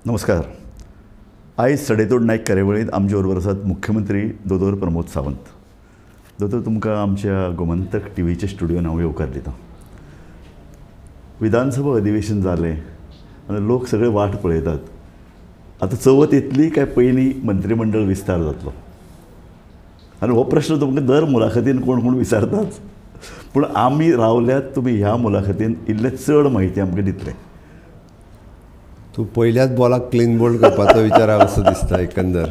नमस्कार. आयज सडेतोड नायक कार्यावळींत आमचे बरोबर आसात मुख्यमंत्री दोतोर प्रमोद सावंत. दोतोर, तुमकां आमच्या गोमंतक टीव्हीच्या स्टुडियोन हांव येवकार दिता. विधानसभा अधिवेशन जालें आनी लोक सगळे वाट पळयतात, आतां चवथ येतली काय पयलीं मंत्रीमंडळ विस्तार जातलो? आनी हो प्रश्न तुमकां दर मुलाखतीन कोण कोण विचारताच, पूण आमी रावल्यात तुमी ह्या मुलाखतीन इल्लें चड म्हायती आमकां दितले. तूं पयल्याच बॉलाक क्लीन बोल्ड करपाचो विचार असो दिसता. एकंदर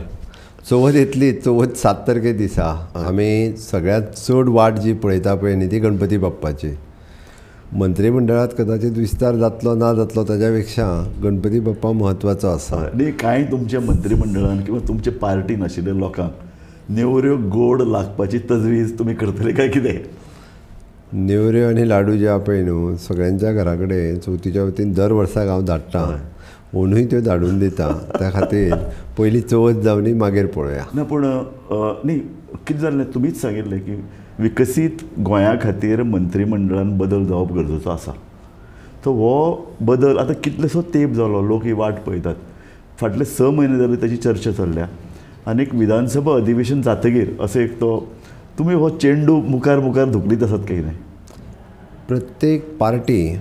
चवथ येतली, चवथ 7 तारखे दिसा आमी सगळ्यांत चड वाट जी पळयता पळय न्ही ती गणपती बाप्पाची. मंत्रीमंडळांत कदाचित विस्तार जातलो ना जातलो ताज्या पेक्षा गणपती बाप्पा म्हत्वाचो आसा. न्ही, कांय तुमच्या मंत्रीमंडळान किंवा तुमचे पार्टीन आशिल्ल्या लोकांक नेवऱ्यो गोड लागपाची तजवीज तुमी करतले काय कितें? नेवऱ्यो आनी लाडू जे आहा पळय न्हू सगळ्यांच्या घरा कडेन चवथीच्या वतीन दर वर्साक हांव धाडटा, ओनूय त्यो धाडून दिता. त्या खातीर पयलीं चवथ जावनी मागीर पळोवया. ना पूण न्ही, कितें जालें तुमीच सांगिल्लें की विकसीत गोंया खातीर मंत्रीमंडळान बदल जावप गरजेचो आसा. सो हो बदल आतां कितलोसो तेंप जालो, लोक ही वाट पळयतात. फाटले 6 म्हयने जाले ताची चर्चा चल्ल्या आनी एक विधानसभा अधिवेशन जातगीर असो एक तो तुमी हो चेंडू मुखार मुखार धुकलीत आसात काय कितें? प्रत्येक पार्टी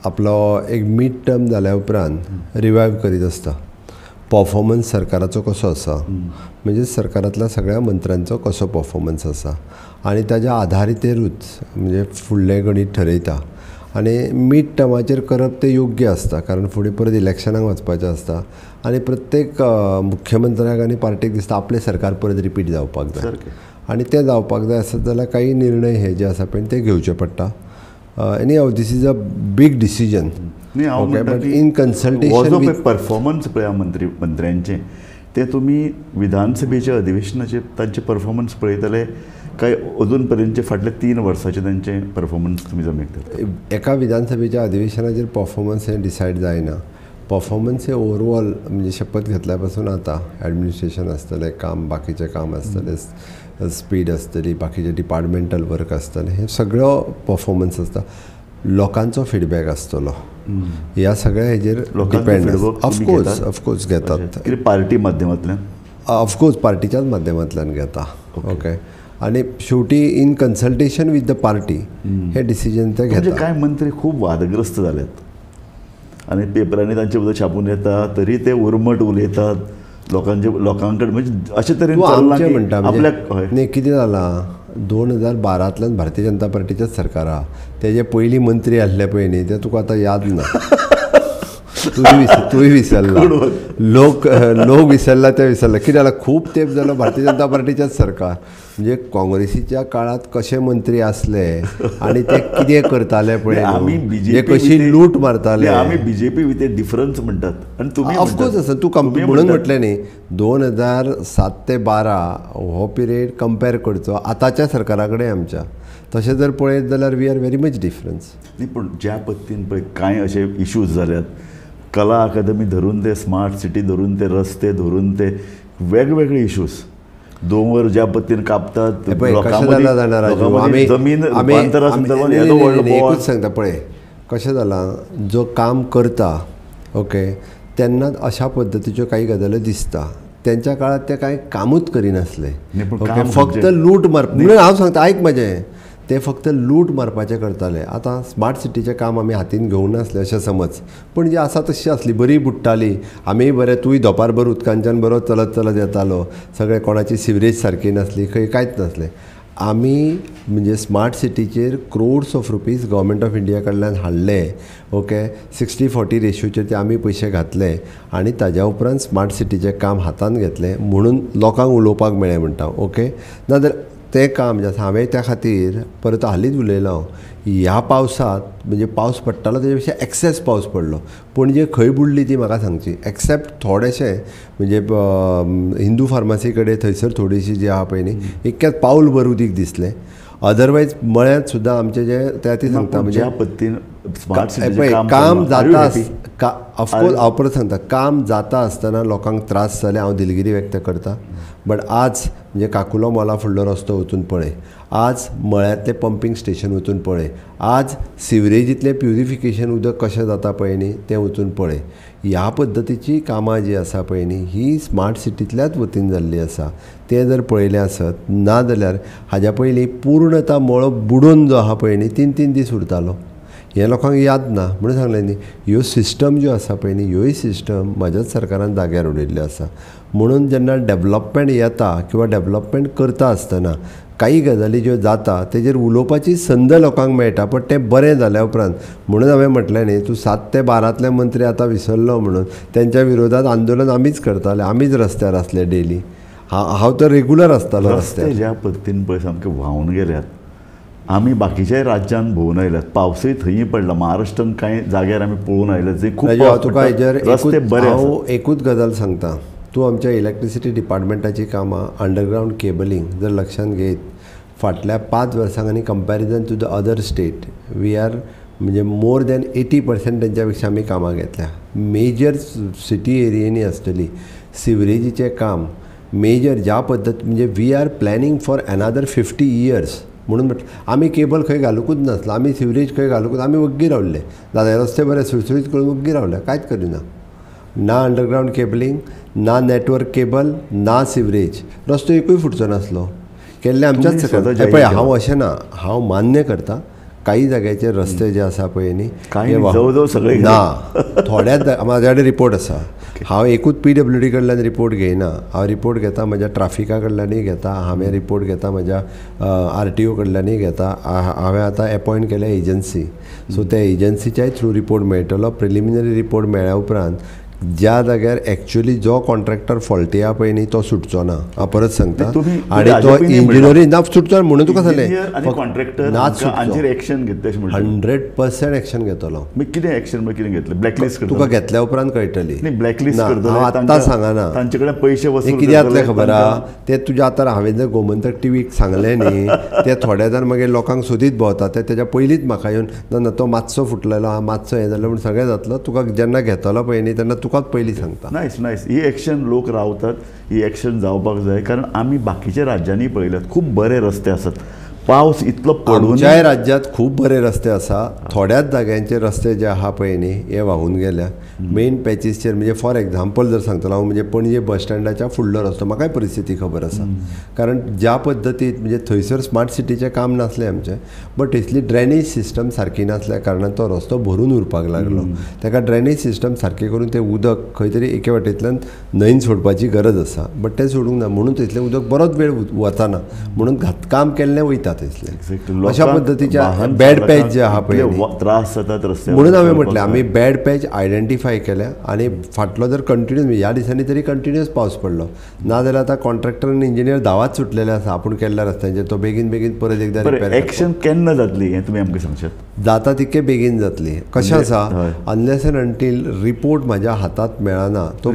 आपलो एक मिड टर्म जाल्या उपरांत रिवायव करीत आसता. परफॉर्मन्स सरकाराचो कसो आसा, म्हणजे सरकारांतल्या सगळ्या मंत्र्यांचो कसो परफॉर्मन्स आसा आनी ताज्या आधारितेरूच म्हणजे फुडलें गणीत ठरयता. आनी मिड टर्माचेर करप तें योग्य आसता, कारण फुडें परत इलेक्शनाक वचपाचें आसता आनी प्रत्येक मुख्यमंत्र्याक आनी पार्टीक दिसता आपलें सरकार परत रिपीट जावपाक जाय आनी तें जावपाक जाय आसत जाल्यार काही निर्णय हे जे आसा पळय ते घेवचे पडटा. Anyhow, this is a big decision. Okay, but in consultation with performance पळया मंत्र्यांचें, ते तुमी विधानसभेच्या अधिवेशनाचे तांचे परफॉर्मन्स पळयतले काय अजून पर्यंतचे फाटले 3 वर्साचे तांचे परफॉर्मन्स तुमी जमयतले? एका विधानसभेच्या अधिवेशनाचेर परफॉर्मन्स हें डिसायड जायना. परफॉर्मन्स हे ओवरऑल म्हणजे शपथ घेतल्या पासून आतां एडमिनिस्ट्रेशन आसतलें काम, बाकीचें काम आसतलें, स्पीड आसतली, बाकीचें डिपार्टमेंटल वर्क आसतलें, हे सगळो परफॉर्मन्स आसता. लोकांचो फिडबॅक आसतलो ह्या सगळ्या हेजेर डिपेंड. ऑफकोर्स ऑफकोर्स घेतात. कितें पार्टी माध्यमांतल्यान? ऑफकोर्स पार्टीच्याच माध्यमांतल्यान घेता. ओके, आनी शेवटी in consultation with the party hey decision ते घेतात. कांय मंत्री खूब वादग्रस्त जाल्यात आनी पेपरांनी तांचे बद्दल छापून येता, तरी ते उर्मट उलयतात लोकांचे लोकांकडे, म्हणजे अशे तरेन आमचें म्हणटा आपल्याक. न्ही, कितें जालां 2012तल्यान भारतीय जनता पार्टीचेंच सरकार आहा, तेजे पयलीं मंत्री आसले पळय न्ही ते तुका आतां याद ना, तूंय विसरला, लोक लोक विसरला ते विसरला. कितें जालां खूब तेंप जालो भारतीय जनता पार्टीचेंच सरकार, म्हणजे काँग्रेसीच्या काळांत कशे मंत्री आसले आनी ते कितें करताले पळय, आमी कशी लूट मारताले. आमी बीजेपी विथ डिफरन्स म्हणटात आनी तुमी ऑफकोर्स आसा. तूं म्हणून म्हटलें न्ही 2007 ते 12 हो पिरियड कंपेर करचो आतांच्या सरकारा कडेन आमच्या, तशें जर पळयत जाल्यार we are very much difference. न्ही, पूण ज्या पद्दतीन पळय कांय अशे इश्यूज जाल्यात, कला अकादमी धरून ते स्मार्ट सिटी धरून ते रस्ते धरून ते वेगवेगळे इश्यूज, दोंगर ज्या पद्दतीन कापतात, जमीन एकूच सांगता पळय कशें जालां, जो काम करता ओके तेन्ना अशा पद्दतीच्यो कांय गजाली दिसता. तेंच्या काळांत ते कांय कामूच करिनासले, फक्त लूट मारप. म्हणून हांव सांगता आयक म्हाजें, ते फक्त लूट मारपाचें करताले. आतां स्मार्ट सिटीचें काम आमी हातीन घेवंक नासलें अशें समज, पूण जी आसा तशी आसली, बरी बुडटाली, आमीय बरें, तूंय धोपार भर उदकांच्यान बरो चलत चलत येतालो, सगळें कोणाची सिवरेज सारकी नासली, खंय कांयच नासलें. आमी म्हणजे smart सिटीचेर crores of rupees government of India कडल्यान हाडले. ओके, 60-40 रेशोचेर ते आमी पयशे घातले आनी ताज्या उपरांत स्मार्ट सिटीचें काम हातान घेतलें म्हणून लोकांक उलोवपाक मेळ्ळें म्हणटा. ओके, नाजाल्यार तें काम जें आसा हांवें त्या खातीर परत हालींच उलयलां हांव, ह्या पावसांत म्हणजे पावस पडटालो तेजे पेक्षा एक्सेस पावस पडलो. पणजे खंय बुडली ती म्हाका सांगची, एक्सेप्ट थोडेशें म्हणजे हिंदू फार्मासी कडेन थंयसर थोडीशी जी आहा पळय न्ही इतक्याच पावल भर उदीक दिसलें. अदरवायज मळ्यांत सुद्दां आमचें जें त्या ती सांगता म्हणजे पद्दतीन काम जाता, ऑफकोर्स हांव परत सांगता, काम जाता आसतना लोकांक त्रास जाले, हांव दिलगिरी व्यक्त करता. बट आज म्हणजे काकुलो मॉला फुडलो रस्तो वचून पळय, आज मळ्यांतलें पंपींग स्टेशन वचून पळय, आज सिवरेजींतलें प्युरिफिकेशन उदक कशें जाता पळय न्ही तें वचून पळय. ह्या पद्दतीची कामां जी आसा पळय न्ही ही स्मार्ट सिटींतल्याच वतीन जाल्ली आसा. तें जर पळयलें आसत ना जाल्यार हाज्या पयलीं पूर्णता मळो बुडून जो आहा पळय न्ही 3-3 दीस उरतालो. हें लोकांक याद ना म्हणून सांगलें न्ही. ह्यो सिस्टम ज्यो आसा पळय न्ही ह्योय सिस्टम म्हज्याच सरकारान जाग्यार उडयल्ल्यो आसा. म्हणून जेन्ना डेवलपमेंट येता किंवा डेवलपमेंट करता आसतना काही गजाली ज्यो जाता तेजेर उलोवपाची संद लोकांक मेळटा, पण तें बरें जाल्या उपरांत. म्हणून हांवें म्हटलें न्ही तूं 7 ते 12तले मंत्री आतां विसरलो म्हणून तेंच्या विरोधात आंदोलन आमीच करताले, आमीच रस्त्यार आसले डेली. हांव तर रेगुलर आसतालो रस्त्यार. ज्या पद्दतीन पळय सामके व्हांवन गेल्यात, आमी बाकीच्या राज्यांत भोंवून आयल्यात, पावसूय थंय पडला, महाराष्ट्रान कांय जाग्यार आमी पळोवन आयल्यात जंय खूब तुका हेजेर हांव एकूच गजाल सांगता, तूं आमच्या इलेक्ट्रिसिटी डिपार्टमेंटाची कामां अंडरग्रावंड केबलिंग जर लक्षांत घेत फाटल्या 5 वर्सांक आनी comparison to the other state we are म्हणजे मोर दॅन 80% तेंच्या पेक्षा आमी कामां घेतल्या. मेजर सिटी एरियेंनी आसतली सिवरेजीचें काम मेजर ज्या पद्दत म्हणजे we are planning for another 50 years. म्हणून आमी केबल खंय घालुकूच नासलो, आमी सिवरेज खंय घालुकूच, आमी वग्गी रावले. दादा रस्ते बरे सुळसुळीत करून वग्गी रावले, कांयच करिना. ना अंडरग्रावंड केबलिंग, ना नेटवर्क केबल, ना सिवरेज, रस्तो एकूय फुटचो नासलो. केल्लें आमच्याच सरकार. पळय हांव अशें ना, हांव मान्य करता काही जाग्याचेर रस्ते जे आसा पळय न्ही सगळे ना, थोड्याच म्हाज्या कडेन रिपोर्ट आसा. हांव एकूच PWD कडल्यान रिपोर्ट घेयना, हांव रिपोर्ट घेता म्हज्या ट्राफिका कडल्यानूय घेता, हांवें रिपोर्ट घेता म्हज्या RTO कडल्यानूय घेता. हांवें आतां एपॉयंट केल्या एजन्सी, सो त्या एजन्सीच्याय थ्रू रिपोर्ट मेळटलो. प्रिलिमिनरी रिपोर्ट मेळ्ळ्या उपरांत ज्या जाग्यार एक्चुअली जो कॉन्ट्रॅक्टर फॉल्टी आहा पळय न्ही तो सुटचो ना. हांव परत सांगता, आनी तो इंजिनियरींग ना सुटचो ना म्हणून तुका सांगलें कॉन्ट्रॅक्टर ना एक्शन घेतले, 100% एक्शन घेतलो. कितें एक्शन कितें घेतलें? ब्लॅकलिस्ट तुका घेतल्या उपरांत कळटली. ब्लॅकलिस्ट आत्तां सांगना तांचे कडेन पयशे वसूल कितें जातलें खबर आहा तें तुज्या. आतां हांवें जर गोमंतक टीव्हीक सांगलें न्ही ते थोड्या जाण मागीर लोकांक सोदीत भोंवता, ते तेज्या पयलींच म्हाका येवन ना ना तो मातसो फुटलेलो आहा, मातसो हें जालें म्हूण सगळें जातलो. तुका जेन्ना घेतलो पळय न्ही तेन्ना तुकाच पयलीं सांगता. नायस नायस, ही एक्शन लोक रावतात, ही एक्शन जावपाक जाय. कारण आमी बाकीच्या राज्यांनी पळयल्यात खूब बरे रस्ते आसात, पावस इतलो पडून आमच्याय राज्यांत खूब बरे रस्ते आसा. थोड्याच जाग्यांचे रस्ते जे आहा पळय न्ही हे व्हांवून गेल्या मेन पॅचीसचेर. म्हणजे फॉर एग्जाम्पल जर सांगतलो हांव, म्हणजे पणजे बस स्टँडाच्या फुडलो रस्तो म्हाकाय परिस्थिती खबर आसा. कारण ज्या पद्दतीत म्हणजे थंयसर स्मार्ट सिटीचें काम नासलें आमचें, बट थंयसली ड्रेनेज सिस्टम सारकी नासल्या कारणान तो रस्तो भरून उरपाक लागलो. ताका ड्रेनेज सिस्टम सारकी करून तें उदक खंय तरी एके वाटेंतल्यान न्हंयन सोडपाची गरज आसा, बट तें सोडूंक ना म्हणून थंयसलें उदक बरोच वेळ वचना, म्हणून काम केल्लें वयता. अशा पद्दतीच्या बॅड पॅच जे आहा पळय त्रास जातात रस्त्यार, म्हणून हांवें म्हटलें आमी बॅड पॅच आयडेंटिफाय केल्या. आनी फाटलो जर कंटिन्यूस ह्या दिसांनी तरी कंटिन्यूस पावस पडलो ना जाल्यार आतां कॉन्ट्रॅक्टर आनी इंजिनियर धांवात सुटलेले आसा आपूण केल्ल्या रस्त्यांचेर, तो बेगीन बेगीन परत एकदां रिपेर. एक्शन केन्ना जातली हें तुमी आमकां सांगशात? जाता तितके बेगीन जातली. कशें आसा, अनलेस एंड अंटील रिपोर्ट म्हाज्या हातांत मेळना तो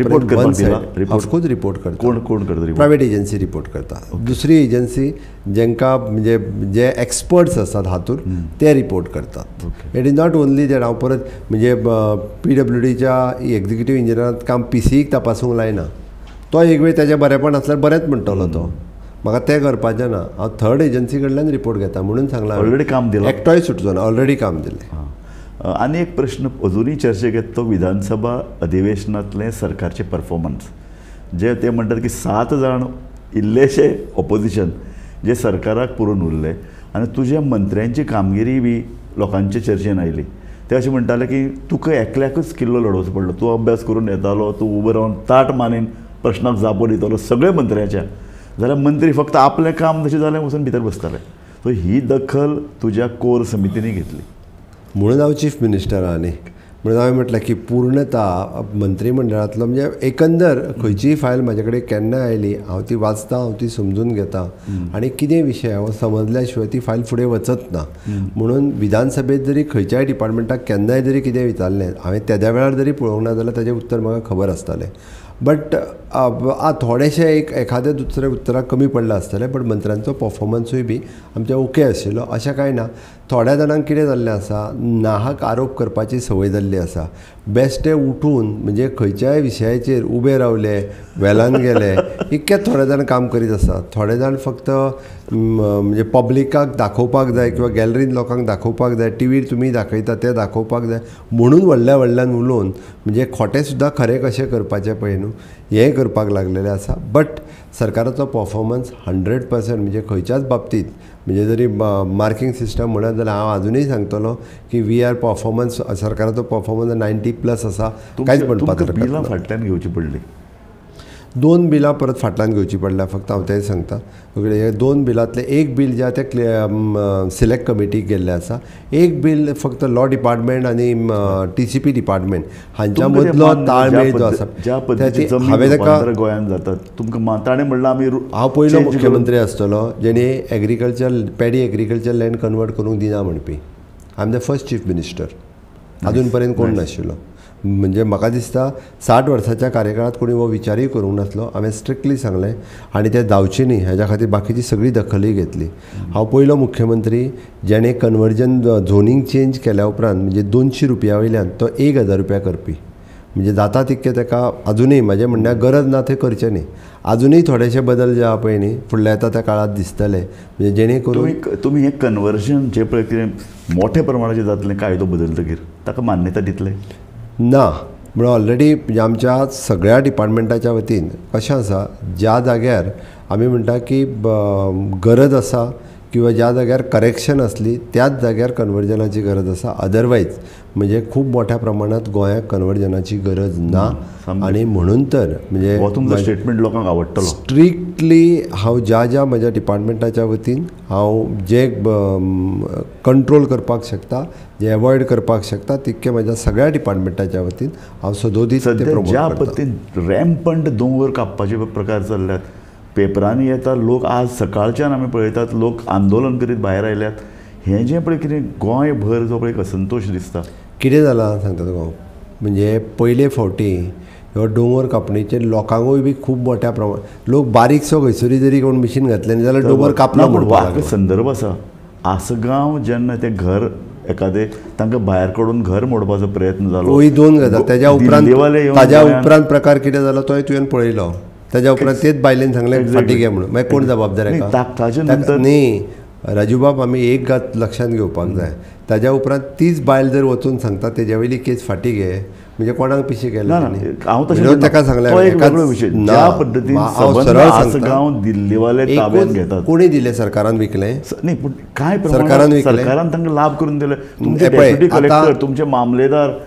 ऑफकोर्स रिपोर्ट करता. कोण कोण करता? प्रायवेट एजन्सी रिपोर्ट करता. दुसरी एजन्सी जेंका म्हणजे जे एक्सपर्ट्स आसात हातूंत ते रिपोर्ट करतात. It is not only that. हांव परत म्हणजे PWDच्या एक्झिक्युटीव इंजिनियरान काम PCक तपासूंक लायना, तो एक वेळ तेजें बरेपण आसल्यार बरेंच म्हणटलो तो, म्हाका तें करपाचें ना. हांव थर्ड एजन्सी कडल्यान रिपोर्ट घेता म्हणून सांगलां. ऑलरेडी काम दिलां, एकटोय सुटचो ना, ऑलरेडी काम दिलें. आनी एक प्रश्न अजुनूय चर्चेक येता तो विधानसभा अधिवेशनांतलें सरकारचें परफॉर्मन्स, जे ते म्हणटात की 7 जाण इल्लेशे ऑपोजिशन जे सरकाराक पुरून उरले आनी तुज्या मंत्र्यांची कामगिरी बी लोकांचे चर्चेन आयली. ते अशें म्हणटाले की तुका एकल्याकूच किल्लो लडोवचो पडलो, तूं अभ्यास करून येतालो, तूं उबो रावन ताट मानेन प्रश्नाक जापो दितालो सगळे मंत्र्याच्या, जाल्यार मंत्री फक्त आपलें काम जशें जालें वचून भितर बसताले. सो ही दखल तुज्या कोर समितींनी घेतली म्हणून हांव चीफ मिनिस्टर आहा न्ही, म्हणून हांवें म्हटलें की पूर्णता मंत्रीमंडळांतलो म्हणजे एकंदर खंयचीय फायल म्हाजे कडेन केन्ना आयली हांव ती वाचता, हांव ती समजून घेता आनी कितें विशय हो समजल्या शिवाय ती फायल फुडें वचत ना. म्हणून विधानसभेत जरी खंयच्याय डिपार्टमेंटाक केन्नाय जरी कितें विचारलें हांवें तेद्या वेळार जरी पळोवंक ना जाल्यार ताजें उत्तर म्हाका खबर आसतालें. बट थोडेशे एक एखाद्या दुसऱ्या उत्तराक कमी पडलां आसतलें, बट मंत्र्यांचो परफॉर्मन्सूय बी आमच्या ओके आशिल्लो अशें कांय ना. थोड्या जाणांक कितें जाल्लें आसा, नाहक आरोप करपाची संवय जाल्ली आसा. बेश्टे उठून म्हणजे खंयच्याय विशयाचेर उबे रावले, वेलान गेले, इतके थोडे जाण काम करीत आसा. थोडे जाण फक्त म्हणजे पब्लिकाक दाखोवपाक जाय किंवा गॅलरीन लोकांक दाखोवपाक जाय, टिवीर तुमी दाखयता ते दाखोवपाक जाय म्हणून व्हडल्या व्हडल्यान उलोवन म्हणजे खोटें सुद्दां खरें कशें करपाचें पळय न्हू हें करपाक लागलेलें आसा. बट सरकाराचो परफॉर्मन्स 100% म्हणजे खंयच्याच बाबतींत म्हणजे जरी मार्किंग सिस्टम म्हणत जाल्यार हांव आजुनूय सांगतलो की we are performance, सरकाराचो परफॉर्मन्स 90+ आसा, कांयच म्हणपाक हरकत ना. बिलां फाटल्यान घेवची पडली, 2 बिलां परत फाटल्यान घेवची पडल्या, फक्त हांव तें सांगता. ओके, 2 बिलांतलें एक बील जें आहा तें सिलेक्ट कमिटीक गेल्लें आसा, एक बील फक्त लॉ डिपार्टमेंट आनी TCP department हांच्या मदलो ताळमेळ जो आसा हांवें ताका गोंयांत जातात. तुमकां ताणें म्हणलां आमी, हांव पयलो मुख्यमंत्री आसतलो जेणे agriculture paddy agriculture land convert करूंक दिना म्हणपी. I am the first chief minister, आजून पर्यंत कोण नाशिल्लो. म्हणजे म्हाका दिसता 60 वर्साच्या कार्यकाळांत कोणी हो विचारूय करूंक नासलो. हांवें स्ट्रिक्टली सांगलें आनी तें जावचें न्ही हेज्या खातीर बाकीची सगळी दखलूय घेतली. हांव पयलो मुख्यमंत्री जेणे कन्वर्जन झोनींग चेंज केल्या उपरांत म्हणजे 200 रुपया वयल्यान तो 1000 रुपया करपी. म्हणजे जाता तितकें ताका आजुनूय म्हाजें म्हणल्यार गरज ना थंय करचें न्ही, आजुनूय थोडेशे बदल जे आहा पळय न्ही फुडल्या येता त्या काळांत दिसतले. म्हणजे जेणे करून तुमी हें कन्वर्जन जें पळय कितें मोठ्या प्रमाणाचेर जातलें कायदो बदलतकीर ताका मान्यता दितले ना म्हणून ऑलरेडी आमच्या सगळ्या डिपार्टमेंटाच्या वतीन कशें आसा, ज्या जाग्यार आमी म्हणटा की गरज आसा किंवा ज्या जाग्यार करेक्शन आसली त्याच जाग्यार कन्वर्जनाची गरज आसा. अदरवायज म्हणजे खूब मोठ्या प्रमाणात गोंयाक कन्वर्जनाची गरज ना. आनी म्हणून तर म्हणजे तुमचो स्टेटमेंट लोकांक आवडटलो. स्ट्रिक्टली हांव ज्या ज्या म्हज्या डिपार्टमेंटाच्या वतीन हांव जे कंट्रोल करपाक शकता, जे एवॉयड करपाक शकता तितकें म्हज्या सगळ्या डिपार्टमेंटाच्या वतीन हांव सदोदीत ते प्रमोट करता. ज्या पद्दतीन रॅम्पंट दोंगर कापपाचे प्रकार चल्ल्यात, पेपरांनी येता, लोक आज सकाळच्यान आमी पळयतात लोक आंदोलन करीत भायर आयल्यात, हें जें पळय कितें गोंयभर जो पळय असंतोश दिसता. कितें जालां सांगता तुका हांव, म्हणजे पयले फावटी ह्यो दोंगर कापणीचेर लोकांकूय बी खूब मोठ्या प्रमाणात लोक बारीकसो खंयसरूय जरी कोण मशीन घातलें जाल्यार दोंगर कापला म्हणपाक संदर्भ आसा. आसगांव जेन्ना तें घर एखादें तांकां भायर काडून घर मोडपाचो प्रयत्न जालो, होय दोन गजाल. तेज्या उपरांत ताज्या उपरांत प्रकार कितें जालो तोय तुवें पळयलो. ताज्या उपरांत तेच बायलेन सांगलें फाटीं घे म्हणून, मागीर कोण जबाबदार हाका? न्ही राजूबाब, आमी एक गात लक्षांत घेवपाक जाय, ताज्या उपरांत तीच बायल जर वचून सांगता तेज्या वयली केस फाटीं घे म्हणजे कोणाक पिशें केलें? हांव तशें ताका सांगलें ज्या पद्दतीन आसगांव दिल्लीवाले ताब्यांत घेतात, कोणी दिलें? सरकारान विकलें न्ही, पूण काय सरकारान विकलें? सरकारान तांकां लाभ करून दिले. तुमचे डेप्युटी कलेक्टर, तुमचे मामलेदार,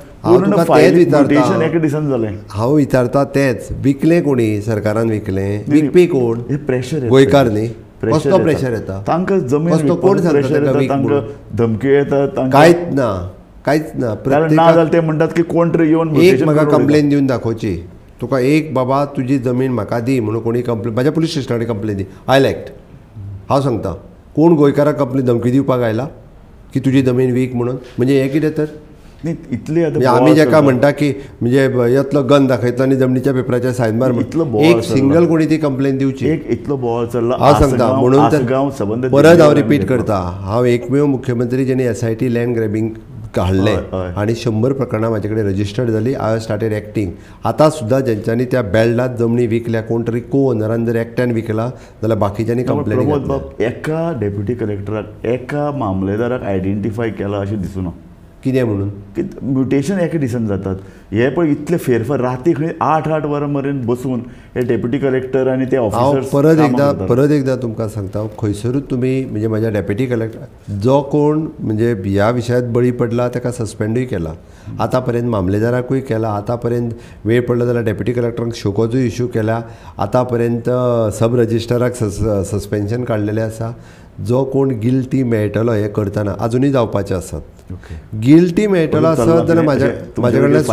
हांव विचारता तेच, विकलें कोणी? सरकारान विकलें. विकपी कोण? प्रेशर गोंयकार न्ही. कसलो प्रेशर येता तांकां? जमीन कोण सांगता? धमकी येता? कांयच ना, कांयच ना. ना जाल्यार ते म्हणटात की कोण तरी येवन एक म्हाका कंप्लेन दिवन दाखोवची तुका, एक बाबा तुजी जमीन म्हाका दी म्हणून कोणी कंप्लेन म्हाज्या पुलीस स्टेशनार कंप्लेन दी, आयल एक्ट. हांव सांगता कोण गोंयकाराक कंप्लेन धमकी दिवपाक आयला की तुजी जमीन वीक म्हणून, म्हणजे हें कितें तर? न्ही इतली आतां आमी जेका म्हणटा की म्हणजे येतलो गन दाखयतलो आनी जमनीच्या पेपराचेर सायन मार, एक सिंगल कोणी ती कंप्लेन दिवची. एक इतलो बोवाळ चल्ला हांव सांगता म्हणून परत हांव रिपीट करता, हांव एकमेव मुख्यमंत्री जेणे SIT land grabbing हाडलें आनी 100 प्रकरणां म्हाजे कडेन रजिस्टर्ड जाली. I started acting. आतां सुद्दां जेंच्यांनी त्या बेल्डात जमनी विकल्या, कोण तरी को ओनरान जर एकट्यान विकला जाल्यार बाकीच्यांनी कंप्लेन. प्रमोद बाब, एका डेप्युटी कलेक्टराक, एका मामलेदाराक आयडेंटिफाय केला अशें दिसुना. कितें म्हणून? की म्युटेशन एका दिसान जातात. हे पळय इतले फेरफार राती खंय 8-8 वरां मेरेन बसून हे डेप्युटी कलेक्टर आनी ते ऑफिसर्स. परत एकदां तुमकां सांगता, खंयसरूच तुमी म्हणजे म्हाज्या डेप्युटी कलेक्टर जो कोण म्हणजे ह्या विशयांत बळी पडला ताका सस्पेंडूय केला, आतां पर्यंत मामलेदाराकूय केला, आतां पर्यंत वेळ पडलो जाल्यार डेप्युटी कलेक्टरांक शोकोजूय इशू केला, आतां पर्यंत सब रजिस्टराक सस्पेन्शन काडलेलें आसा. जो कोण गिल्टी मेळटलो हें करतना आजुनूय जावपाचें आसात. गिल्टी मेळटलो आसत जाल्यार म्हाज्या कडल्यान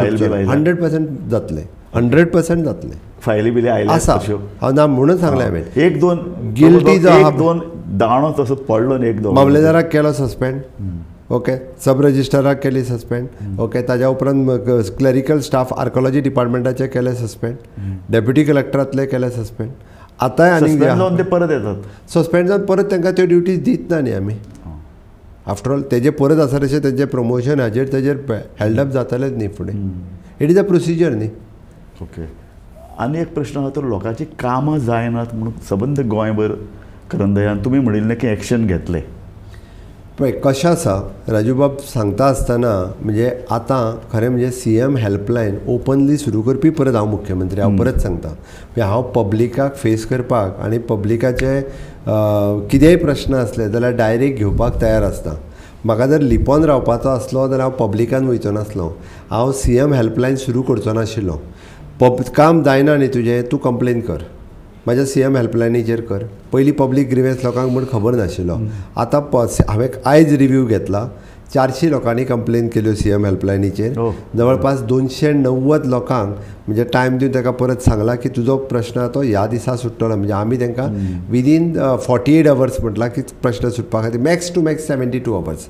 100% जातलें, 100% जातलें. फायली बिली आयल्या आसा हांव ना म्हणून सांगलें हांवें. एक दोन गिल्टी जो एक दोन दाणो तसो पडलो न्ही, एक दोन मामलेदाराक केलो सस्पेंड, ओके सब रजिस्ट्राराक केली सस्पेंड. ओके ताज्या उपरांत क्लरिकल स्टाफ आर्कोलॉजी डिपार्टमेंटाचे केले सस्पेंड, डेप्युटी कलेक्टरांतले केले सस्पेंड. आतांय आनी जावन ते परत येतात, सस्पेंड जावन परत तांकां त्यो ड्युटीज दीत ना न्ही आमी. आफ्टर ऑल तेजे परत आसा तशें तेजें प्रमोशन हाजेर तेजेर हेल्ड अप जातलेंच न्ही फुडें. It is a procedure न्ही. ओके आनी एक प्रश्न आसा तो लोकांची कामां जायनात म्हणून सबंद गोंयभर करंदयान तुमी म्हणिल्लें की एक्शन घेतलें. पळय कशें आसा राजूबाब, सांगता आसतना म्हणजे आतां खरें म्हणजे CM helpline openly सुरू करपी परत हांव मुख्यमंत्री, हांव परत सांगता म्हणजे हांव पब्लिकाक फेस करपाक आनी पब्लिकाचे कितेंय प्रश्न आसले जाल्यार डायरेक्ट घेवपाक तयार आसता. म्हाका जर लिपोन रावपाचो आसलो जाल्यार हांव पब्लिकान वयचो नासलो, हांव CM helpline सुरू करचो नाशिल्लो. काम जायना न्ही तुजें, तूं कंप्लेन कर म्हाज्या CM हेल्पलायनीचेर कर. पयलीं पब्लीक ग्रिवेन्स लोकांक म्हूण खबर नाशिल्लो. आतां हांवें आयज रिव्यू घेतला, 400 लोकांनी कंप्लेन केल्यो CM हेल्पलायनीचेर. जवळपास 290 लोकांक म्हणजे टायम दिवन ताका परत सांगला की तुजो प्रश्न तो ह्या दिसा सुट्टलो. म्हणजे आमी तांकां विदीन 48 अवर्स म्हटलां की प्रश्न सुटपा खातीर, max to max 72 hours.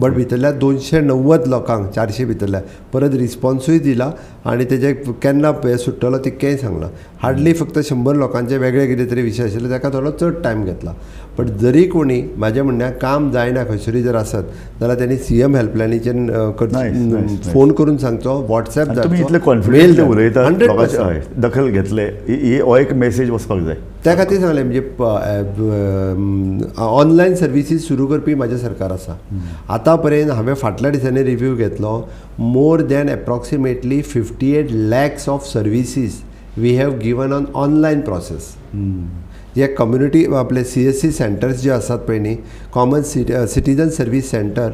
But भितरल्या 290 लोकांक 400 भितरल्या परत रिस्पॉन्सूय दिला आनी तेजे केन्ना हें सुट्टलो तितकेंय सांगलां. हार्डली फक्त 100 लोकांचे वेगळे कितें तरी विशय आशिल्ले ताका थोडो चड टायम घेतला. बट जरी कोणी म्हाजें म्हणणें काम जायना खंयसरूय जर आसत जाल्यार तेणी CM हेल्पलायनीचेर फोन करून सांगचो, वॉट्सएप धाडचो, मेल उलयता, 100% दखल घेतले, हो एक मेसेज वचपाक जाय. त्या खातीर सांगलें म्हणजे ऑनलायन सर्विसीस सुरू करपी म्हाजें सरकार आसा. आतां पर्यंत हांवें फाटल्या दिसांनी रिव्यू घेतलो, more than approximately 58 lakhs of services we have given on online process. J community आपले CSC centres जे आसात पळय न्ही, कॉमन सिटीजन सर्वीस सेंटर,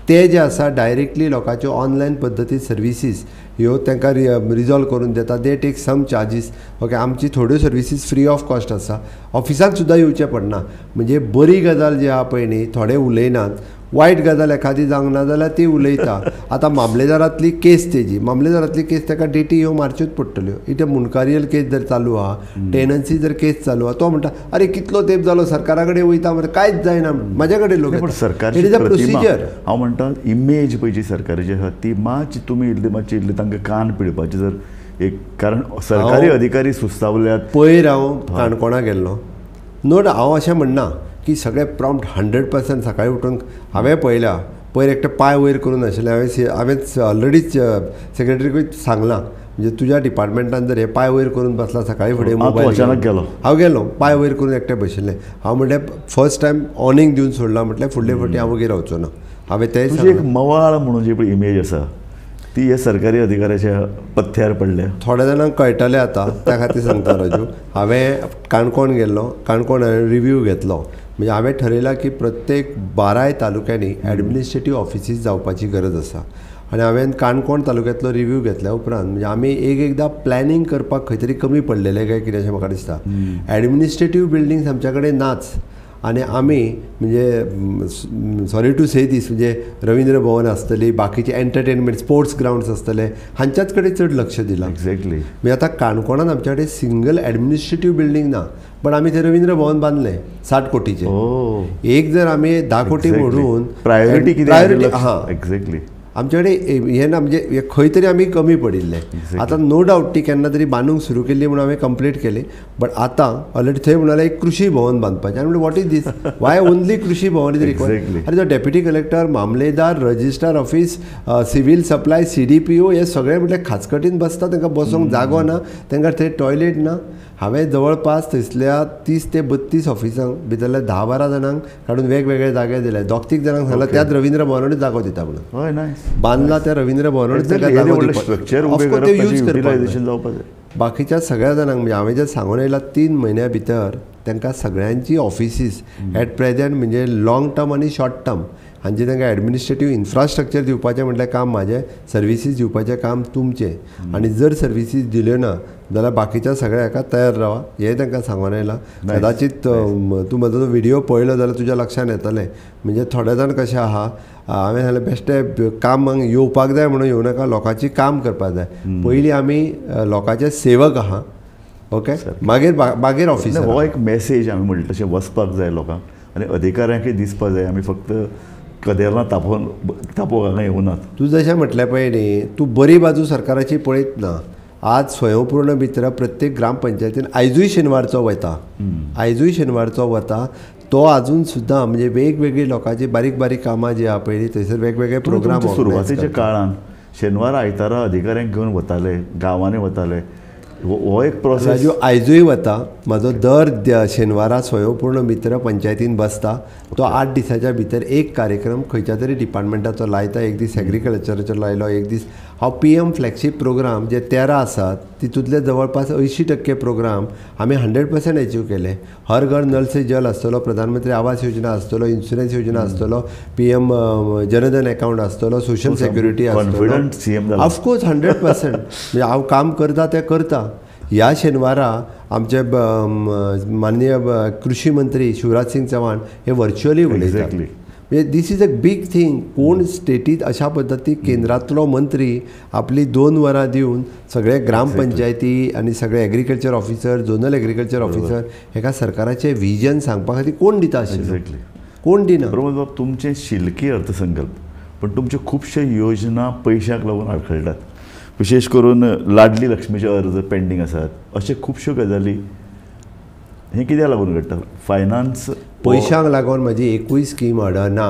ते जे आसा डायरेक्टली लोकांच्यो ऑनलायन पद्दतीन सर्विसीस ह्यो तांकां रिजॉल्व करून दिता. They take some charges. Okay आमची थोड्यो सर्विसीस फ्री ऑफ कॉस्ट आसा, ऑफिसांत सुद्दां येवचें पडना. म्हणजे बरी गजाल जी आहा पळय न्ही, थोडे उलयनात, वायट गजाल एखादी जावंक ना जाल्यार ती उलयता. आतां मामलेदारांतली केस, तेजी मामलेदारांतली केस ताका डेटी ह्यो मारच्योच पडटल्यो. इथे मुंडकारियल केस जर चालू आहा, टेनन्सी जर केस चालू आहा, तो म्हणटा अरे कितलो तेंप जालो सरकारा कडेन वयता मरे, कांयच जायना, म्हाजे कडेन लोक. सरकार it is a procedure. हांव म्हणटा इमेज पळय जी सरकाराची आसा ती मातशी तुमी इल्ली मातशी इल्ली तांकां कान पिळपाची जर एक, कारण सरकारी अधिकारी सुस्तावल्यात. पयर हांव काणकोणा गेल्लो, नो हांव अशें म्हणना की सगळे प्रॉम्प्ट 100% सकाळीं उठून. हांवें पळयल्या पयर एकटें पांय वयर करून आशिल्लें. हांवें ऑलरेडीच सेक्रेटरीकूय सांगलां म्हणजे तुज्या डिपार्टमेंटान जर हे पांय वयर करून बसला सकाळीं फुडें मोबायल गेलो, हांव गेलो पांय वयर करून एकटें बशिल्लें. हांव म्हणलें फर्स्ट टायम ऑनिंग दिवन सोडलां, म्हटलें फुडले फावटी हांव वगीर रावचो ना. हांवें तें एक मवाळ म्हणून जी पळय इमेज आसा ती ह्या सरकारी अधिकाऱ्याच्या पथ्यार पडल्या. थोड्या जाणांक कळटलें आतां, त्या खातीर सांगता राजू. हांवें काणकोण गेल्लो, काणकोण हांवें रिव्यू घेतलो. म्हणजे हांवें ठरयलां की प्रत्येक 12 तालुक्यांनी एडमिनिस्ट्रेटीव ऑफिसीस जावपाची गरज आसा. आनी हांवें काणकोण तालुक्यांतलो रिव्यू घेतल्या उपरांत म्हणजे आमी एक एकदां प्लॅनिंग करपाक खंय तरी कमी पडलेलें काय कितें अशें म्हाका दिसता. एडमिनिस्ट्रेटीव बिल्डिंग्स आमच्या कडेन नाच आनी आमी म्हणजे सॉरी टू से दीस म्हणजे रवींद्र भवन आसतली, बाकीचे एंटरटेनमेंट स्पोर्ट्स ग्रावंड्स आसतले, हांच्याच कडेन चड लक्ष दिलां. एक्झॅक्टली. म्हणजे आतां काणकोणान आमच्या कडेन सिंगल एडमिनिस्ट्रेटीव बिल्डींग ना, पण आमी ते रवींद्र भवन बांदलें 60 कोटीचें. एक जर आमी 10 कोटी मोडून प्रायोरिटी कितें, प्रायोरिटी हां एक्झॅक्टली आमचे कडेन हें ना, म्हणजे खंय तरी आमी कमी पडिल्ले. आतां नो डावट ती केन्ना तरी बांदूंक सुरू केल्ली म्हणून हांवें कंप्लीट केली, बट आतां ऑलरेडी थंय म्हणाले एक कृषी भवन बांदपाचें. आनी म्हणलें what is this, why only Krishi Bhavan is required? आनी तो डेप्युटी कलेक्टर, मामलेदार, registrar office, civil supply, CDPO हे सगळे म्हटल्यार खाचकटीन बसता, तांकां बसोंक जागो ना, तांकां थंय टॉयलेट ना. हांवें जवळपास थंयसल्या 30 ते 32 ऑफिसांक भितरल्या 10-12 जाणांक काडून वेगवेगळे जागे दिले. 2-3 जाणांक सांगलां त्याच रवींद्र भवनानूच जागो दिता म्हणून. बांदला त्या रवींद्र भवनानूच ताका जागो दिवपाक. बाकीच्या सगळ्या जाणांक म्हणजे हांवें जें सांगून आयलां 3 म्हयन्या भितर तांकां सगळ्यांची ऑफिसीस एट प्रेजेंट म्हणजे लॉंग टर्म आनी शॉर्ट टर्म हांचे तांकां एडमिनिस्ट्रेटीव इन्फ्रास्ट्रक्चर दिवपाचें म्हटल्यार काम म्हाजें, सर्विसीस दिवपाचें काम तुमचें. आनी जर सर्विसीस दिल्यो ना जाल्यार बाकीच्या सगळ्या हाका तयार रावा हें तांकां सांगून आयलां. कदाचीत तूं म्हजो व्हिडियो पळयलो जाल्यार तुज्या लक्षांत येतलें. म्हणजे थोडे जाण कशें आहा, हांवें सांगलें बेश्टें कामाक येवपाक जाय म्हणून येवं नाका, लोकांची काम करपाक जाय. पयलीं आमी लोकांचे सेवक आहा, ओके, मागीर मागीर ऑफिसर. हो एक मेसेज आमी म्हणटा तशें वचपाक जाय लोकांक आनी अधिकाऱ्यांकय दिसपाक जाय. आमी फक्त कदेलां तापोवन तापोवंक हांगा येवनात. तूं जशें म्हटलें पळय न्ही, तूं बरी बाजू सरकाराची पळयत ना. आज स्वयंपूर्ण मित्र प्रत्येक ग्रामपंचायतीन आयजूय शेनवारचो वता, आयजूय शेनवारचो वता तो आजून सुद्दां म्हणजे वेगवेगळी लोकांची बारीक बारीक कामां जी आहा पयलीं थंयसर वेगवेगळे प्रोग्राम. सुरवातेच्या काळान शेनवार आयतारा अधिकाऱ्यांक घेवन वताले, गांवांनी वताले, हो एक प्रोसेस. आयजूय वता. म्हाजो दर शेनवारा स्वयंपूर्ण मित्र पंचायतीन बसता. तो 8 दिसाच्या भितर एक कार्यक्रम खंयच्या तरी डिपार्टमेंटाचो लायता. एक दीस एग्रीकल्चराचो लायलो, एक दीस हांव PM flagship programme जे 13 आसात तितूंतले जवळपास 80% प्रोग्राम आमी 100% एचीव केले. हर घर नल से जल आसतलो, प्रधानमंत्री आवास योजना आसतलो, इन्शुरन्स योजना आसतलो, PM Jan Dhan account आसतलो, सोशल सेक्युरिटी आसतलो. ऑफकोर्स 100%. म्हणजे हांव काम करता तें करता. ह्या शेनवारा आमचे माननीय कृषी मंत्री शिवराज सिंग चव्हाण हे वर्च्युअली उलयतात. म्हणजे this is a big thing. कोण स्टेटीत अशा पद्दती केंद्रांतलो मंत्री आपली 2 वरां दिवन सगळे ग्रामपंचायती आनी सगळे agriculture officer, zonal agriculture officer हेका सरकाराचें विजन सांगपा खातीर कोण दिता आशिल्लो? कोण दिना. प्रमोद बाब, तुमचें शिल्की अर्थसंकल्प, पण तुमच्यो खुबश्यो योजना पयशांक लागून आडखळटात. विशेष करून लाडली लक्ष्मीचे अर्ज पेंडींग आसात, अशे खुबश्यो गजाली हें कित्याक लागून घडटा? फायनान्स पयशांक लागून म्हजी एकूय स्कीम अडना.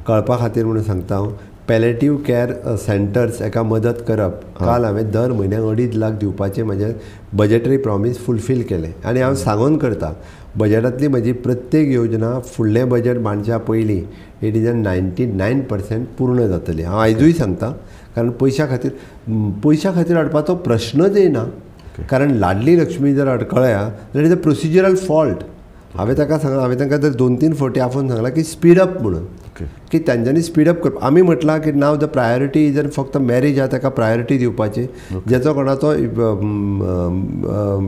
कळपा खातीर म्हणून सांगता हांव, पॅलेटीव कॅर सेंटर्स एका मदत करप, काल हांवें दर म्हयन्याक 2.5 लाख दिवपाचें म्हजें बजेटरी प्रॉमीस फुलफील केलें. आनी हांव सांगून करता, बजेटांतली म्हजी प्रत्येक योजना फुडलें बजेट मांडच्या पयलीं it is an 99% पूर्ण जातली. हांव आयजूय सांगता, कारण पयशां खातीर पयशां खातीर अडपाचो प्रश्नच येना. कारण लाडली लक्ष्मी जर अडकळ्या जाल्यार is a procedural fault. हांवें ताका सांगलां, हांवें तांकां जर 2-3 फावटी आफोवन सांगलां की स्पीड अप म्हणून, की तांच्यांनी स्पीड अप करप. आमी म्हटलां की नाव the priority is फक्त मॅरेज आहा ताका प्रायोरिटी दिवपाची, जेचो कोणाचो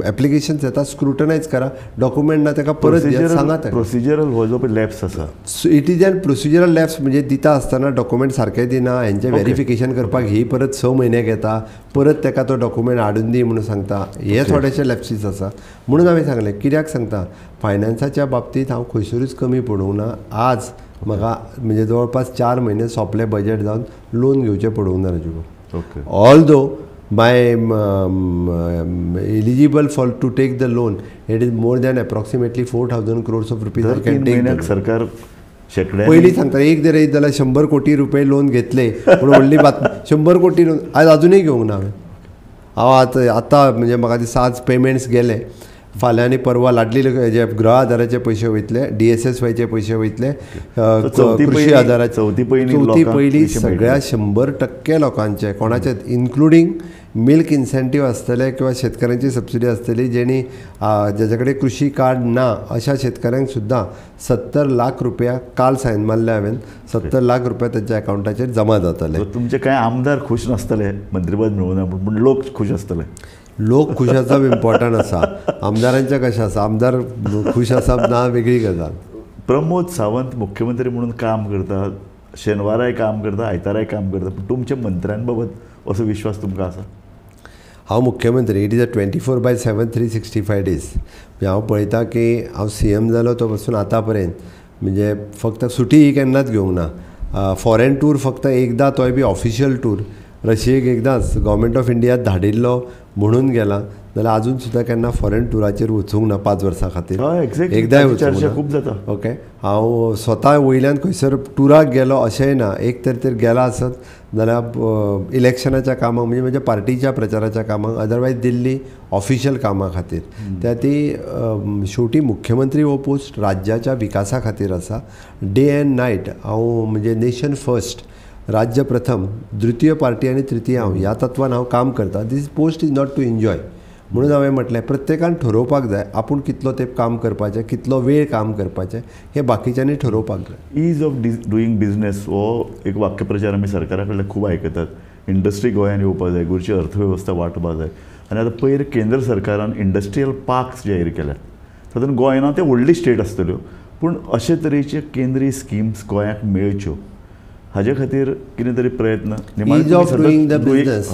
एप्लिकेशन्स येता स्क्रुटनायज करा, डॉक्युमेंट ना ताका परत सांगा. प्रोसिजरल हो जो लॅप्स आसा, it is an procedural lapse. म्हणजे दिता आसतना डॉक्युमेंट सारकें दिना, हेंचें वेरिफिकेशन करपाक ही परत 6 म्हयने घेता, परत ताका तो डॉक्युमेंट हाडून दी म्हणून सांगता. हे थोडेशे लॅप्सीस आसा. म्हणून हांवें सांगलें, कित्याक सांगता, फायनान्साच्या बाबतींत हांव खंयसरूच कमी पडूंक ना. आज म्हाका म्हणजे जवळपास 4 म्हयने सोंपले बजेट जावन लोन घेवचें पडूंक ना Raju. Although my eligible for to take the loan it is more than approximately 4,000 crores of rupees. सरकार पयलीं सांगता, एक जर येत जाल्यार 100 कोटी रुपये लोन घेतले पूण व्हडली बातमी 100 कोटी लोन आयज अजुनूय घेवंक ना हांवें. हांव आतां आतां म्हणजे म्हाका दिसता आज पेमेंट्स गेले, फाल्यां आनी परवां लाडली जे गृह आधाराचे पयशे वयतले, DSSYचे पयशे वयतले, कृषी आधाराचे. चवथी पयलीं सगळ्या 100% लोकांचे कोणाचे इन्क्लुडींग मिल्क इन्सेंटीव आसतले किंवा शेतकऱ्यांची सबसिडी आसतली, जेणी जेच्या कडेन कृषी कार्ड ना अशा शेतकऱ्यांक सुद्दां 70 लाख रुपया काल सायन मारले हांवें, 70 लाख रुपया तांच्या अकावंटाचेर जमा जातले. तुमचे कांय आमदार खूश नासतले मंत्रीपद मेळूना, पूण लोक खूश आसतले. लोक खूश आसप इम्पॉर्टंट आसा, आमदारांचें कशें आसा, आमदार खूश आसप ना वेगळी गजाल. प्रमोद सावंत मुख्यमंत्री म्हणून काम करता, शेनवाराय काम करता, आयताराय काम करता, पूण तुमच्या मंत्र्यां बाबत असो विश्वास तुमकां आसा? हांव मुख्यमंत्री, it is a 24/7 365 days. म्हणजे हांव पळयता की हांव CM जालो तो पासून आतां पर्यंत म्हणजे फक्त सुटी ही केन्नाच घेवंक ना. फॉरेन टूर फक्त एकदां, तोय बी ऑफिशियल टूर रशियेक एकदांच गव्हर्मेंट ऑफ इंडिया धाडिल्लो म्हणून गेला, जाल्यार अजून सुद्दां केन्ना फॉरेन टुराचेर वचूंक ना 5 वर्सां खातीर. एकदांय वचूंक ना. खूब जाता. ओके, हांव स्वता वयल्यान खंयसर टुराक गेलो अशेंय ना. एक तर गेला आसत जाल्यार इलेक्शनाच्या कामाक, म्हणजे म्हज्या पार्टीच्या प्रचाराच्या कामाक, अदरवायज दिल्ली ऑफिशियल कामां खातीर. त्या ती शेवटी मुख्यमंत्री हो पोस्ट राज्याच्या विकासा खातीर आसा. डे अँड नायट हांव म्हणजे नेशन फर्स्ट, राज्य प्रथम, द्वितीय पार्टी आनी तृतीय हांव ह्या तत्वान हांव काम करता. This post is not to enjoy. म्हणून हांवें म्हटलें प्रत्येकान ठरोवपाक जाय आपूण कितलो तेंप काम करपाचें, कितलो वेळ काम करपाचें, हें बाकीच्यांनी ठरोवपाक जाय. ईज ऑफ डुईंग बिझनेस हो एक वाक्यप्रचार आमी सरकारा कडल्यान खूब आयकतात. इंडस्ट्री गोंयांत येवपाक जाय, गोंयची अर्थवेवस्था वाडपाक जाय. आनी आतां पयर केंद्र सरकारान इंडस्ट्रियल पार्क्स जाहीर केल्यात, तातूंत गोंयना ते व्हडली स्टेट आसतल्यो, पूण अशे तरेचे केंद्रीय स्किम्स गोंयाक मेळच्यो हाजे खातीर कितें तरी प्रयत्न. Ease of doing the business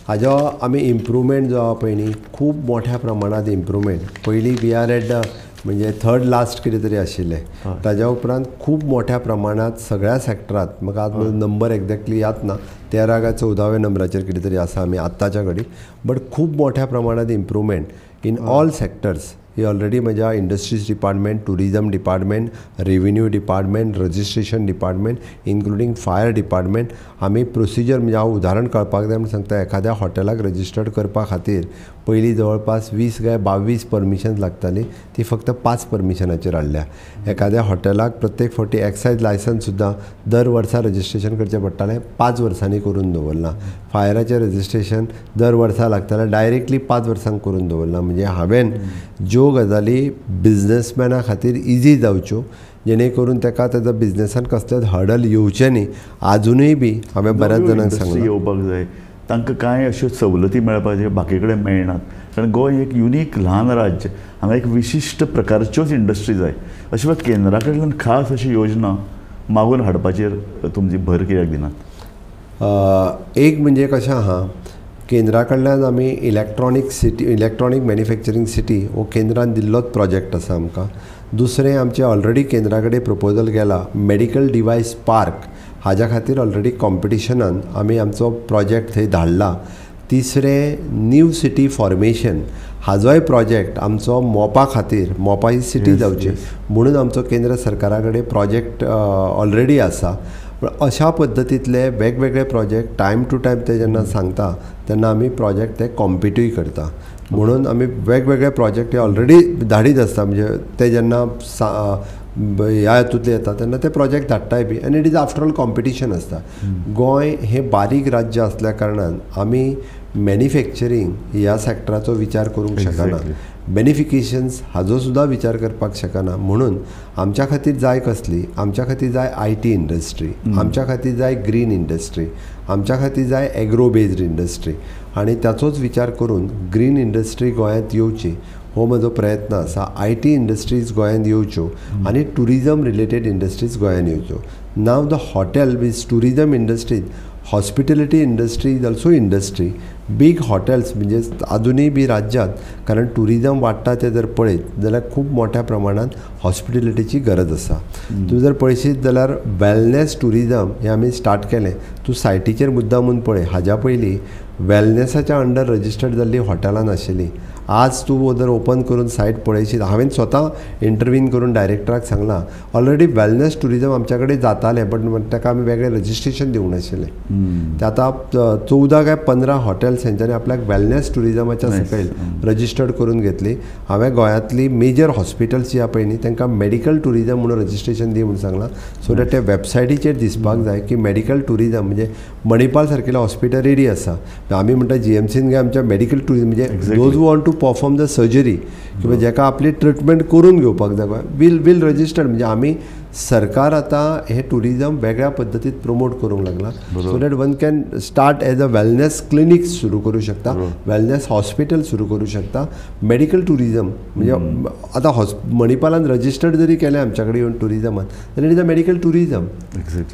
हाजो आमी इम्प्रूवमेंट जो आहा पळय न्ही, खूब मोठ्या प्रमाणांत इम्प्रूवमेंट. पयलीं we are at the म्हणजे थर्ड लास्ट कितें तरी आशिल्लें. ताज्या उपरांत खूब मोठ्या प्रमाणांत सगळ्या सॅक्टरांत, म्हाका आज नंबर एक्झॅक्टली याद ना, 13 काय 14व्या नंबराचेर कितें तरी आसा आमी आत्ताच्या घडी, बट खूब मोठ्या प्रमाणांत improvement in all sectors he already म्हज्या industries department, tourism department, revenue department, registration department, including fire department, आमी प्रोसिजर म्हणजे हांव उदाहरण कळपाक जाय म्हूण सांगता, एखाद्या हॉटेलाक रजिस्टर्ड करपा खातीर पयलीं जवळपास 20 काय 22 परमिशन्स लागतालीं, ती फक्त 5 परमिशनाचेर हाडल्या. एखाद्या हॉटेलाक प्रत्येक फावटी एक्सायज लायसन्स सुद्दां दर वर्सा रजिस्ट्रेशन करचें पडटालें, 5 वर्सांनी करून दवरलां. फायराचें रजिस्ट्रेशन दर वर्सा लागतालें, डायरेक्टली 5 वर्सांक करून दवरलां. म्हणजे हांवें ज्यो गजाली बिजनसमॅना खातीर इजी जावच्यो जेणे करून ताका ताच्या बिजनसान कसलेच हर्डल येवचें न्ही, आजुनूय बी हांवें बऱ्याच जाणांक सांगलां येवपाक जाय, तांकां कांय अश्यो सवलती मेळपाक जाय बाकी कडेन मेळनात. कारण गोंय एक युनीक ल्हान राज्य, हांगा एक विशिश्ट प्रकारच्योच इंडस्ट्री जाय. अशें केंद्रा कडल्यान खास अशी योजना मागून हाडपाचेर तुमची भर कित्याक दिनात? एक म्हणजे कशें आहा, केंद्रा कडल्यान आमी electronic city, electronic manufacturing city हो केंद्रान दिल्लोच प्रोजेक्ट आसा आमकां. दुसरें आमचें ऑलरेडी केंद्रा कडेन प्रपोजल गेला मेडिकल डिवायस पार्क, हाज्या खातीर ऑलरेडी कॉम्पिटिशनान आमी आमचो प्रोजेक्ट थंय धाडला. तिसरें न्यू सिटी फॉर्मेशन हाजोय प्रोजेक्ट आमचो मोपा खातीर, मोपा ही सिटी जावची म्हणून आमचो केंद्र सरकारा कडेन प्रोजेक्ट ऑलरेडी आसा. पण अशा पद्दतींतले वेगवेगळे प्रोजेक्ट टायम टू टायम ते जेन्ना सांगता तेन्ना आमी प्रोजेक्ट ते कॉम्पिटूय करता. म्हणून आमी वेगवेगळे प्रोजेक्ट हे ऑलरेडी धाडीत आसता, म्हणजे ते जेन्ना ह्या हातूंतले येता तेन्ना ते प्रोजेक्ट धाडटाय बी, आनी it is after all competition आसता. गोंय हें बारीक राज्य आसल्या कारणान आमी मॅन्युफॅक्चरींग ह्या सॅक्टराचो विचार करूंक शकना, बेनिफिकेशन्स हाजो सुद्दां विचार करपाक शकना. म्हणून आमच्या खातीर जाय कसली, आमच्या खातीर जाय IT industry, आमच्या खातीर जाय ग्रीन इंडस्ट्री, आमच्या खातीर जाय एग्रो बेज्ड इंडस्ट्री, आनी ताचोच विचार करून ग्रीन इंडस्ट्री गोंयांत येवची हो म्हजो प्रयत्न आसा. I T industries गोंयांत येवच्यो आनी ट्युरिजम रिलेटेड इंडस्ट्रीज गोंयांत येवच्यो. Now the hotel with tourism industries, hospitality industry is also industry. Big hotels म्हणजे आजुनूय बी राज्यांत, कारण ट्युरिजम वाडटा तें जर पळयत जाल्यार खूब मोठ्या प्रमाणांत हॉस्पिटेलिटीची गरज आसा. तूं जर पळयशीत जाल्यार वेलनेस ट्युरिजम हें आमी स्टार्ट केलें, तूं सायटीचेर मुद्दामून पळय, हाज्या पयलीं वेलनेसाच्या अंडर रजिस्टर्ड जाल्लीं हॉटेलां नाशिल्लीं. आज तूं जर ओपन करून सायट पळयशीत, हांवें स्वता इंटरवीन करून डायरेक्टराक सांगलां, ऑलरेडी वेलनेस ट्युरिजम आमच्या कडेन जातालें, बट ताका आमी वेगळें रजिस्ट्रेशन दिवंक नाशिल्लें. ते आतां 14 काय 15 हॉटेल्स हेंच्यांनी आपल्याक वेलनेस ट्युरिजमाच्या सकयल रजिस्टर्ड करून घेतली. हांवें गोंयांतली मेजर हॉस्पिटल्स जी आहा पळय न्ही तांकां मेडिकल ट्युरिजम म्हणून रजिस्ट्रेशन दी म्हणून सांगलां, सो that ते वेबसायटीचेर दिसपाक जाय की मेडिकल ट्युरिजम म्हणजे मणिपाल सारकेलें हॉस्पिटल रेडी आसा. आमी म्हणटा जीएमसीन काय आमच्या मेडिकल ट्युरिजम म्हणजे those who want to perform the surgery किंवा जेका आपली ट्रिटमेंट करून घेवपाक जाय वील वील रजिस्टर्ड. म्हणजे आमी सरकार आतां हें ट्युरिजम वेगळ्या पद्दतीत प्रमोट करूंक लागलां, so that one can start as a wellness clinic सुरू करूं शकता, वेलनेस हॉस्पिटल सुरू करूं शकता, मेडिकल ट्युरिजम म्हणजे आतां मणिपालान रजिस्टर्ड जरी केलें आमच्या कडेन येवन ट्युरिजमान जाल्यार it is a medical tourism.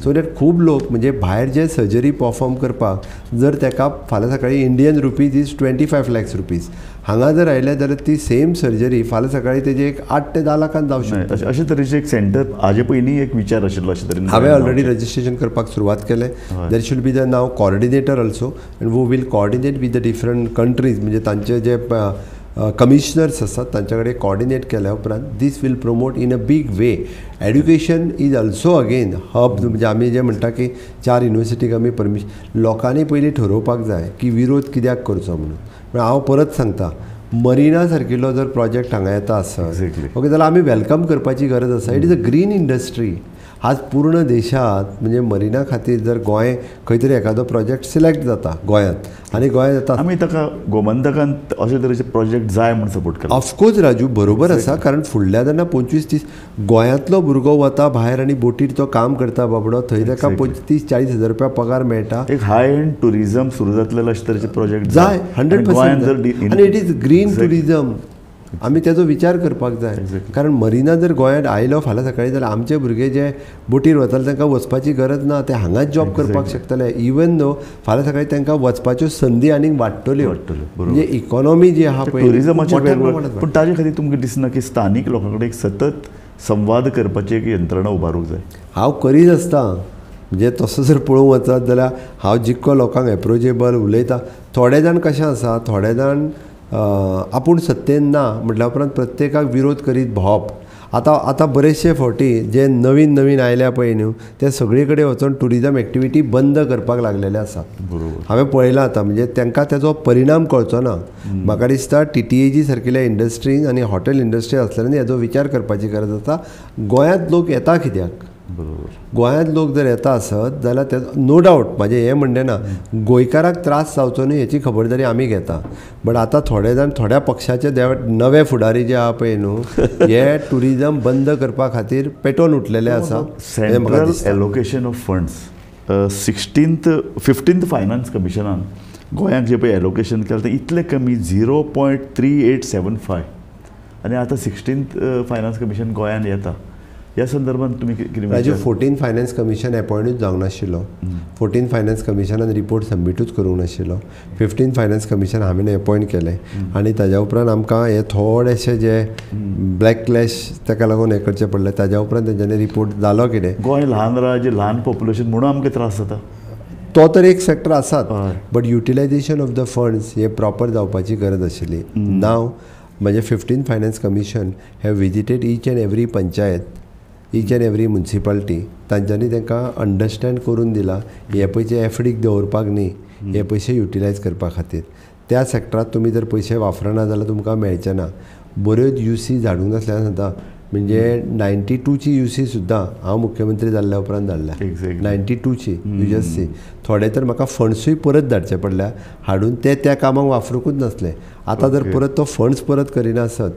So that खूब लोक म्हणजे भायर जे सर्जरी परफॉर्म करपाक जर ताका फाल्यां सकाळीं Indian rupees is 25 lakhs rupees हांगा जर आयले जाल्यार ती सेम सर्जरी फाल्यां सकाळीं तेजी एक 8 ते 10 लाखान जावं शकता. अशे तरेचें एक सेंटर हाजे पयलीं एक विचार आशिल्लो अशे तरेन हांवें ऑलरेडी रजिस्ट्रेशन करपाक सुरवात केलें. There should be the now coordinator also and who will coordinate with the different countries, म्हणजे तांचे जे कमिशनर्स आसात तांच्या कडेन कॉर्डिनेट केल्या उपरांत this will promote in a big way. Education is also again hub, म्हणजे आमी जे म्हणटा की 4 युनिवर्सिटीक आमी परमिशन, लोकांनी पयलीं ठरोवपाक जाय की विरोध कित्याक करचो म्हणून. पण हांव परत सांगता, मरिना सारकिल्लो जर प्रोजेक्ट हांगा येता आसत ओके जाल्यार आमी welcome करपाची गरज आसा. It is a green industry. आज पूर्ण देशांत म्हणजे मरिना खातीर जर गोंय खंय तरी एखादो प्रोजेक्ट सिलेक्ट जाता गोंयांत आनी गोंयांत येता, आमी ताका गोमंतकान अशे तरेचे प्रोजेक्ट जाय म्हूण सपोर्ट करता. ऑफकोर्स राजू बरोबर आसा, कारण फुडल्या जेन्ना 25-30 गोंयांतलो भुरगो वता भायर आनी बोटीर तो काम करता बाबडो, थंय ताका 25-30-40 हजार रुपया पगार मेळटा. एक हाय एंड ट्युरिजम सुरू जातलें अशे तरेचे प्रोजेक्ट जाय 100% आनी it is green tourism. आमी तेजो विचार करपाक जाय. कारण मरिना जर गोंयांत आयलो फाल्यां सकाळीं जाल्यार आमचे भुरगे जे बोटीर वताले तांकां वचपाची गरज ना, ते हांगाच जॉब करपाक शकतले. इवन दो फाल्यां सकाळीं तांकां वचपाच्यो संदी आनीक वाडटल्यो, म्हणजे इकॉनॉमी जी आहा पळय टुरिजमाचेर. पूण ताजे खातीर तुमकां दिसना की स्थानीक लोकां कडेन एक सतत संवाद करपाची एक यंत्रणा उबारूंक जाय? हांव करीत आसता, म्हणजे तसो जर पळोवंक वचत जाल्यार हांव जितको लोकांक एप्रोचेबल उलयता. थोडे जाण कशें आसा, थोडे जाण आपूण सत्तेन ना म्हटल्या उपरांत प्रत्येकाक विरोध करीत भोंवप. आतां आतां बरेचशे फावटी जे नवीन नवीन आयल्या पळय न्हू ते सगळे कडेन वचून ट्युरिजम एक्टिविटी बंद करपाक लागलेले आसा. हांवें पळयलां आतां, म्हणजे तांकां तेजो परिणाम कळचो ना. म्हाका दिसता TTAG सारकिल्या इंडस्ट्रीन आनी हॉटेल इंडस्ट्री आसल्यान हेजो विचार करपाची गरज आसा. गोंयांत लोक येता कित्याक? बरोबर, गोंयांत लोक जर येता आसत जाल्यार ते नो डावट म्हाजें हें म्हणणें ना, गोंयकाराक त्रास जावचो न्हय हेची खबरदारी आमी घेता. बट आतां थोडे जाण थोड्या पक्षाचे नवे फुडारी जे आहा पळय न्हू हे ट्युरिजम बंद करपा खातीर पेटोवन उठलेले आसा. Central allocation of funds 15th finance कमिशनान गोंयांक जे पळय एलोकेशन केलें तें इतलें कमी 0.3875, आनी आतां 16th finance commission गोंयांत येता. ह्या संदर्भात तुमी कितें? राजू, 14 फायनान्स कमिशन अपॉयंटूच जावंक नाशिल्लो, 14 फायनान्स कमिशनान रिपोर्ट सबमिटूच करूंक नाशिल्लो. 15 फायनान्स कमिशन हांवें अपॉयंट केलें आनी ताज्या उपरांत आमकां हे थोडेशे जे ब्लॅक क्लॅश ताका लागून हें करचें पडलें. ताज्या उपरांत तेंच्यांनी रिपोर्ट जालो कितें, गोंय ल्हान राज्य, ल्हान पॉप्युलेशन म्हणून आमकां त्रास जाता, तो तर एक सेक्टर आसात. But utilisation of the funds हें प्रॉपर जावपाची गरज आशिल्ली. नाव म्हणजे 15 finance commission have visited each and every panchayat, each and every municipality. तांच्यांनी तांकां अंडरस्टँड करून दिलां हे पयशे एफडीक दवरपाक न्ही, हे पयशे युटिलायज करपा खातीर. त्या सेक्टरांत तुमी जर पयशे वापरना जाल्यार तुमकां मेळचे ना. बऱ्योच UC धाडूंक नासल्यार सांगता, म्हणजे 92ची UC सुद्दां हांव मुख्यमंत्री जाल्ल्या उपरांत धाडल्या. 92ची USC. थोडे तर म्हाका फंड्सूय परत धाडचे पडल्या हाडून, ते त्या कामाक वापरूंकूच नासले. आतां जर परत तो फंड्स परत करिना आसत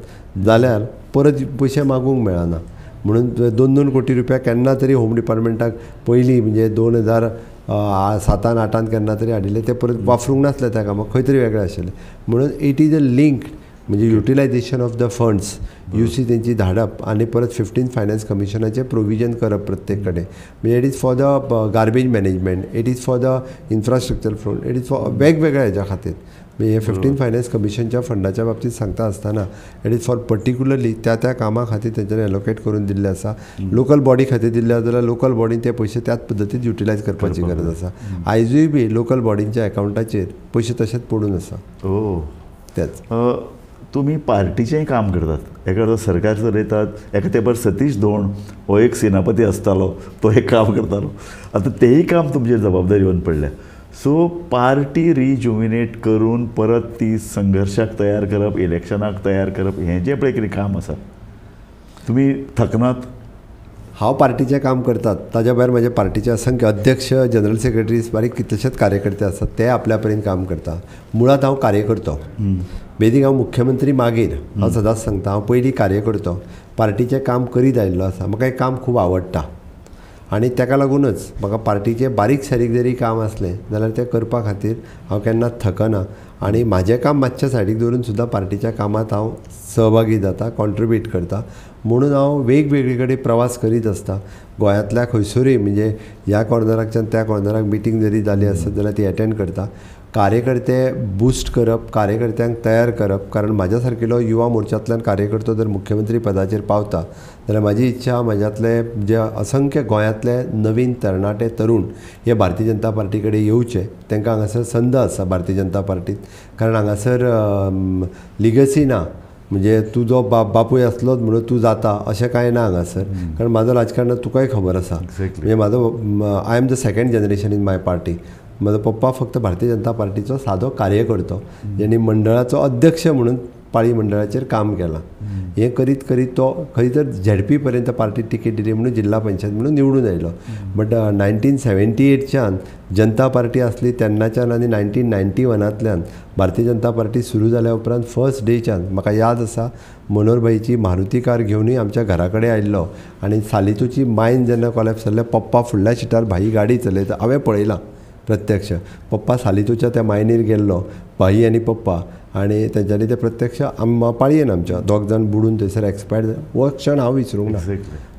जाल्यार परत पयशे मागूंक मेळना. म्हणून 2-2 कोटी रुपया केन्ना तरी होम डिपार्टमेंटाक पयलीं म्हणजे 2007 8 केन्ना तरी हाडिल्ले, ते परत वापरूंक नासले त्या कामाक, खंय तरी वेगळे आशिल्ले. म्हणून it is a link, म्हणजे utilisation of the funds UC तेंची धाडप आनी परत 15 फायनान्स कमिशनाचें प्रोविजन करप प्रत्येक कडेन. म्हणजे it is for the garbage management, it is for the infrastructure fund, it is for वेगवेगळ्या हेज्या खातीर. म्हणजे 15 फायनान्स कमिशनच्या फंडाच्या बाबतींत सांगता आसतना it is for particularly त्या त्या कामा खातीर तेंच्यांनी एलोकेट करून दिल्लें आसा. लोकल बॉडी खातीर दिल्ले आसा जाल्यार लोकल बॉडीन ते पयशे त्याच पद्दतीन युटिलायज करपाची गरज आसा. आयजूय बी लोकल बॉडींच्या एकावंटाचेर पयशे तशेंच पडून आसा. तेच तुमी पार्टीचेंय काम करतात, एका सरकार चलयतात, एका तेंपार सतीश धोंड हो एक सेनापती आसतालो, तो एक काम करतालो, आतां तेंय काम तुमचेर जबाबदारी येवन पडल्या. सो पार्टी रिजुविनेट करून परत ती संघर्शाक तयार करप, इलेक्शनाक तयार करप, हें जें पळय कितें काम आसा, तुमी थकनात? हांव पार्टीचें काम करतात, ताज्या भायर म्हज्या पार्टीचे असंख्य अध्यक्ष, जनरल सेक्रेटरीज, बारीक कितलेशेच कार्यकर्ते आसात, ते आपल्या परीन काम करता. मुळांत हांव कार्यकर्तो, बेगीन हांव मुख्यमंत्री मागीर हांव सदांच सांगता, हांव पयलीं कार्यकर्तो, पार्टीचें काम करीत आयिल्लो आसा. म्हाका हें काम खूब आवडटा आनी ताका लागूनच म्हाका पार्टीचें बारीक सारीक जरी काम आसलें जाल्यार तें करपा खातीर हांव केन्ना थकना. आनी म्हाजें काम मातशें सायडीक दवरून सुद्दां पार्टीच्या कामांत हांव सहभागी जाता, कॉन्ट्रिब्यूट करता. म्हणून हांव वेगवेगळे कडेन प्रवास करीत आसता. गोंयांतल्या खंयसरूय, म्हणजे ह्या कॉर्नराकच्यान त्या कॉर्नराक मिटींग जरी जाली आसत जाल्यार ती एटेंड करता. कार्यकर्ते बूस्ट करप, कार्यकर्त्यांक तयार करप, कारण म्हाज्या सारकिलो युवा मोर्चांतल्यान कार्यकर्तो जर मुख्यमंत्री पदाचेर पावता जाल्यार म्हाजी इच्छा म्हाज्यांतले जे असंख्य गोंयांतले नवीन तरणाटे तरुण हे भारतीय जनता पार्टी कडेन येवचे. तांकां हांगासर संद आसा भारतीय जनता पार्टीत, कारण हांगासर लिगसी ना, म्हणजे तुजो बापूय आसलोच म्हणून तूं जाता अशें कांय ना हांगासर. कारण म्हाजो राजकारणात तुकाय खबर आसा, म्हणजे म्हाजो I am the second generation in my party. म्हजो पप्पा फक्त भारतीय जनता पार्टीचो सादो कार्यकर्तो, ज्यांनी मंडळाचो अध्यक्ष म्हणून पाळी मंडळाचेर काम केलां. हें करीत करीत तो खंय तर झेडपी पर्यंत पार्टी तिकेट दिली म्हणून जिल्हा पंचायत म्हणून निवडून आयलो. बट 1978च्यान जनता पार्टी आसली तेन्नाच्यान आनी 1991तल्यान भारतीय जनता पार्टी सुरू जाल्या उपरांत फर्स्ट डेच्यान म्हाका याद आसा मनोहरभाईची मारुती कार घेवनूय आमच्या घरा कडेन आयिल्लो आनी सालितूची मायन जेन्ना कोलॅप्स जाल्लें, पप्पा फुडल्या सिटार भाई गाडी चलयता हांवें पळयलां. प्रत्यक्ष पप्पा सालितोच्या त्या मायनीर गेल्लो, भाई आनी पप्पा, आनी तेंच्यांनी ते प्रत्यक्ष पाळयेन आमच्या दोग जाण बुडून थंयसर एक्सपायर जाले. हो क्षण हांव विसरूंक ना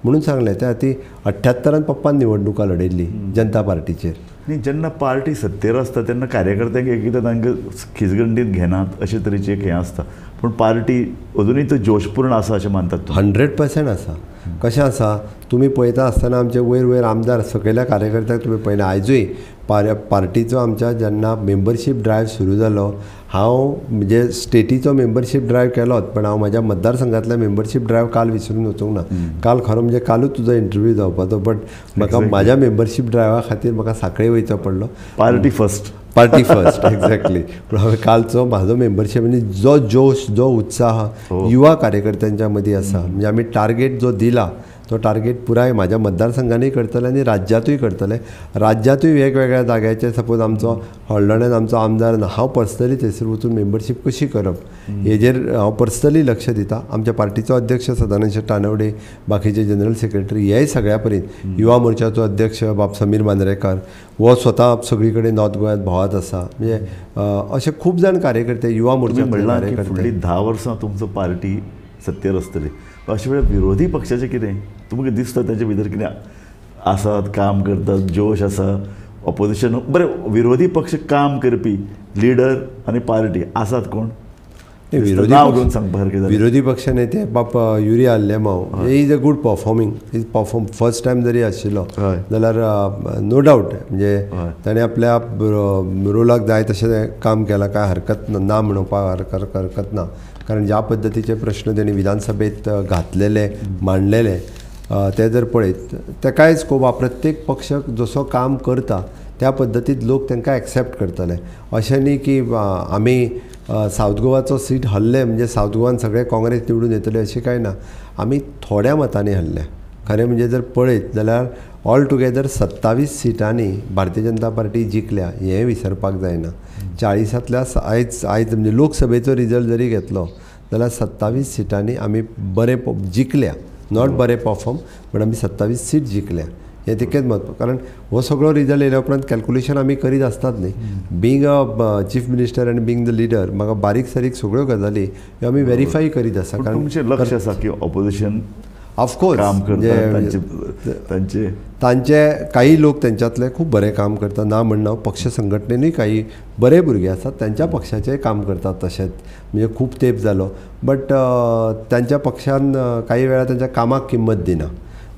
म्हणून सांगलें. त्या खातीर 78 पप्पान निवडणुका लढयल्ली जनता पार्टीचेर. न्ही, जेन्ना पार्टी सत्तेर आसता तेन्ना कार्यकर्त्यांक एक एकदां तांकां खिजगंडीत घेनात अशे तरेचें एक हें आसता, पूण पार्टी अजुनूय तो जोशपूर्ण आसा अशें मानतात? 100% आसा. कशें आसा, तुमी पळयता आसतना आमचे वयर वयर आमदार सकयल्या कार्यकर्त्यांक तुमी पळयना. आयजूय पार्टीचो आमच्या जेन्ना मेंबरशीप ड्रायव्ह सुरू जालो, हांव म्हणजे स्टेटीचो मेंबरशीप ड्रायव्ह केलोच, पण हांव म्हाज्या मतदारसंघांतल्या मेंबरशीप ड्रायव्ह काल विसरून वचूंक ना. काल खरो म्हणजे कालूच तुजो इंटरव्यू जावपाचो, बट म्हाका म्हाज्या मेंबरशीप ड्रायव्हा खातीर म्हाका साखळे वयचो पडलो. Party first, party first, exactly. पूण हांवें कालचो म्हाजो मेंबरशीप आनी जो जोश, जो उत्साह युवा कार्यकर्त्यांच्या मदीं आसा, म्हणजे आमी टार्गेट जो दिला तो टार्गेट पुराय म्हाज्या मतदारसंघानूय करतले आनी राज्यांतूय करतले. राज्यांतूय वेगवेगळ्या जाग्याचेर सपोज आमचो हळदोण्यान आमचो आमदार ना, हांव पर्सनली थंयसर वचून मेंबरशीप कशी करप हेजेर हांव पर्सनली लक्ष दिता. आमच्या पार्टीचो अध्यक्ष सदानंद शेट तानवडे, बाकीचे जनरल सेक्रेटरी हेय सगळ्या पर्यंत, युवा मोर्चाचो अध्यक्ष बाब समीर मांद्रेकार हो स्वता सगळी कडेन नॉर्थ गोंयांत भोंवत आसा. म्हणजे अशे खूब जाण कार्यकर्ते युवा मोर्चा. फुडलीं 10 वर्सां तुमचो पार्टी सत्तेर आसतली, अशे वेळार विरोधी पक्षाचें कितें तुमकां दिसता तांचे भितर कितें आसात, काम करतात, जोश आसा, ऑपोजिशन बरें विरोधी पक्ष काम करपी लिडर आनी पार्टी आसात कोण? विरोधी नांव घेवन सांगपा सारकें जाल्यार विरोधी पक्ष नेते बाप Yuri Alemao is a good performing, is perform first time जरी आशिल्लो जाल्यार नो डावट म्हणजे ताणें आपल्या रोलाक जाय तशें काम केलां, कांय हरकत ना म्हणोवपाक हरकत ना. कारण ज्या पद्दतीचे प्रश्न तेणी विधानसभेत घातलेले, मांडलेले ते जर पळयत तेकाय स्कोप आहा. प्रत्येक पक्ष जसो काम करता त्या पद्दतीत लोक तांकां एक्सेप्ट करतले. अशें न्ही की आमी सावथ गोवाचो सीट हरले म्हणजे सावथ गोवान सगळे काँग्रेस निवडून येतले अशें कांय ना. आमी थोड्या मतांनी हरले. खरें म्हणजे जर पळयत जाल्यार all together 27 सिटांनी Bharatiya Janata party जिखल्या हें विसरपाक जायना. 40तांतल्या आयज आयज म्हणजे लोकसभेचो रिजल्ट जरी घेतलो जाल्यार 27 सिटांनी आमी बरें जिखल्या, not बरें परफॉर्म बट आमी 27 सीट जिखल्या हें तितकेंच म्हत्व. कारण हो सगळो रिजल्ट येयल्या उपरांत कॅल्कुलेशन आमी करीत आसतात न्ही. बींग अ चीफ मिनिस्टर आनी बींग the leader म्हाका बारीक सारीक सगळ्यो गजाली ह्यो आमी वेरीफाय करीत आसा. कारण तुमचें लक्ष आसा की ऑपोजिशन ऑफकोर्स काम करता, तांचे काही लोक तेंच्यांतले खूब बरें काम करता ना म्हणना, पक्ष संघटनेनूय काही बरे भुरगे आसात त्यांच्या पक्षाचें काम करतात तशेंच म्हणजे खूब तेंप जालो, बट तांच्या पक्षान काही वेळा तांच्या कामाक किंमत दिना.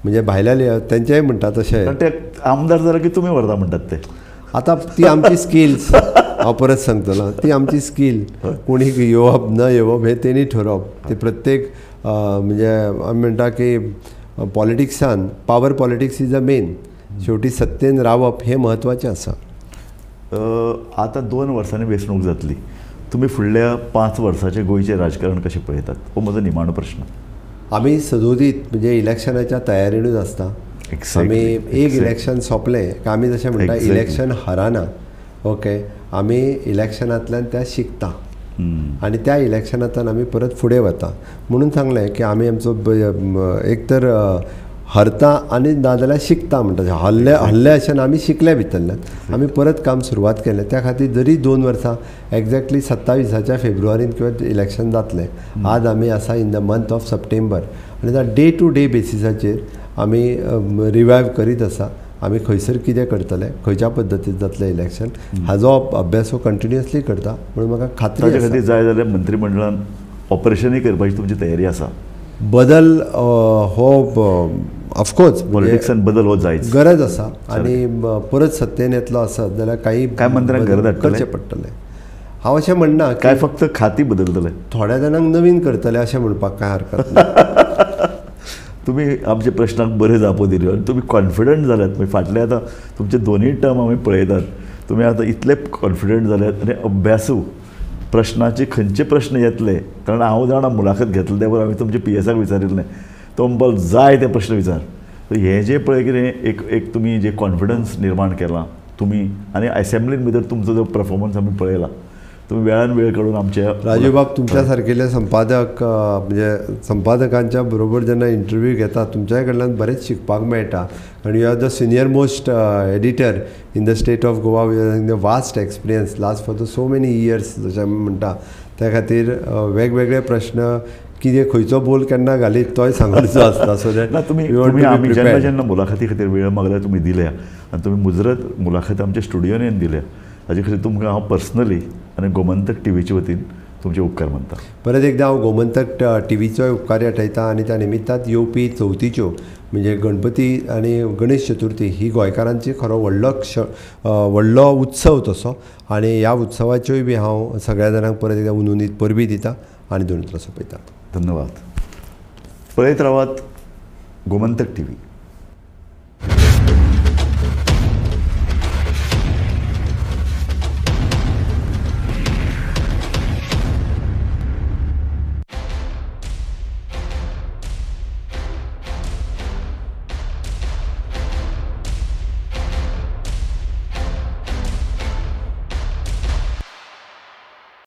म्हणजे भायल्या तेंचेय म्हणटा तशें ते आमदार जाल्यार की तुमी व्हरता म्हणटात ते. आतां ती आमची स्किल्स, हांव परत सांगतलो, ती आमची स्कील कोणीक येवप न येवप हें तेणी ठरोवप. ते प्रत्येक म्हणजे आमी म्हणटा की पॉलिटिक्सान power politics is a main. शेवटी सत्तेन रावप हें म्हत्वाचें आसा. आतां 2 वर्सांनी वेंचणूक जातली, तुमी फुडल्या 5 वर्साचें गोंयचें राजकारण कशें पळयतात? हो म्हजो निमाणो प्रश्न. आमी सदोदीत म्हणजे इलेक्शनाच्या तयारेनूच आसता. आमी एक इलेक्शन सोंपलें काय आमी जशें म्हणटा इलेक्शन हराना, ओके, आमी इलेक्शनांतल्यान त्या शिकता आनी त्या इलेक्शनांतल्यान आमी परत फुडें वता. म्हणून सांगलें की आमी आमचो एक तर हरता आनी नाजाल्यार शिकता म्हणटा. हल्ले हल्ले अशें आमी शिकले भितरल्यान आमी परत काम सुरवात केलें. त्या खातीर जरी 2 वर्सां एक्झॅक्टली 27 फेब्रुवारीन किंवा इलेक्शन जातलें, आज आमी आसा in the month of September आनी त्या डे टू डे बेसिसाचेर आमी रिवायव करीत आसा. आमी खंयसर कितें करतले, खंयच्या पद्दतीन जातलें इलेक्शन हाजो अभ्यास हो कंटिन्युअसली करता. म्हणून म्हाका खात्री ताचे खातीर जाय जाल्यार मंत्रीमंडळान ऑपरेशनूय करपाची तुमची तयारी आसा. बदल हो ऑफकोर्स पॉलिटिक्सान बदल हो जायच गरज आसा आनी परत सत्तेन येतलो आसत जाल्यार काही काय मंत्र्यांक गरज करचें पडटलें. हांव अशें म्हणना काय फक्त खाती बदलतले, थोड्या जाणांक नवीन करतले अशें म्हणपाक कांय हरकत ना. तुमी आमच्या प्रश्नाक बऱ्यो जापो दिल्यो आनी तुमी कॉन्फिडंट जाल्यात. मागीर फाटले आतां तुमचे 2 टर्म आमी पळयतात, तुमी आतां इतले कॉन्फिडंट जाल्यात आनी अभ्यासू प्रश्नाचे खंयचे प्रश्न येतले, कारण हांव जाणा मुलाखत घेतले त्या बरोबर हांवें तुमच्या पी एसाक विचारिल्लें, तो म्हणपाक जाय ते प्रश्न विचार. हें जें पळय कितें एक एक तुमी जे कॉन्फिडन्स निर्माण केला तुमी आनी एसेंब्लीन भितर तुमचो जो परफॉर्मन्स आमी पळयला, तुमी वेळान वेळ काडून आमचे राजूबाब तुमच्या सारकेले संपादक म्हणजे संपादकांच्या बरोबर जेन्ना इंटरव्यू घेता तुमच्याय कडल्यान बरेंच शिकपाक मेळटा आनी you are the senior most editor in the state of Goa with the vast experience last for the so many years जशें आमी म्हणटा. त्या खातीर वेगवेगळे प्रश्न कितें खंयचो बोल केन्ना घालीत तोय सांगपाचो आसता. सो that तुमी आमी जेन्ना जेन्ना मुलाखती खातीर वेळ मागल्यार तुमी दिल्या आनी तुमी मुजरत मुलाखत आमच्या स्टुडियोन येवन दिल्या हाजे खातीर तुमकां हांव पर्सनली आनी गोमंतक टीव्हीचे वतीन तुमचे उपकार मानता. परत एकदां हांव गोमंतक टीव्हीचोय उपकारी आठयता आनी त्या निमित्तान येवपी चवथीच्यो म्हणजे गणपती आनी गणेश चतुर्थी ही गोंयकारांची खरो व्हडलो व्हडलो उत्सव तसो आनी ह्या उत्सवाच्योय बी हांव सगळ्या जाणांक परत एकदां उनुनीत परबी दिता आनी दोन उतरां सोंपयता. धन्यवाद. पळयत रावात गोमंतक टीव्ही.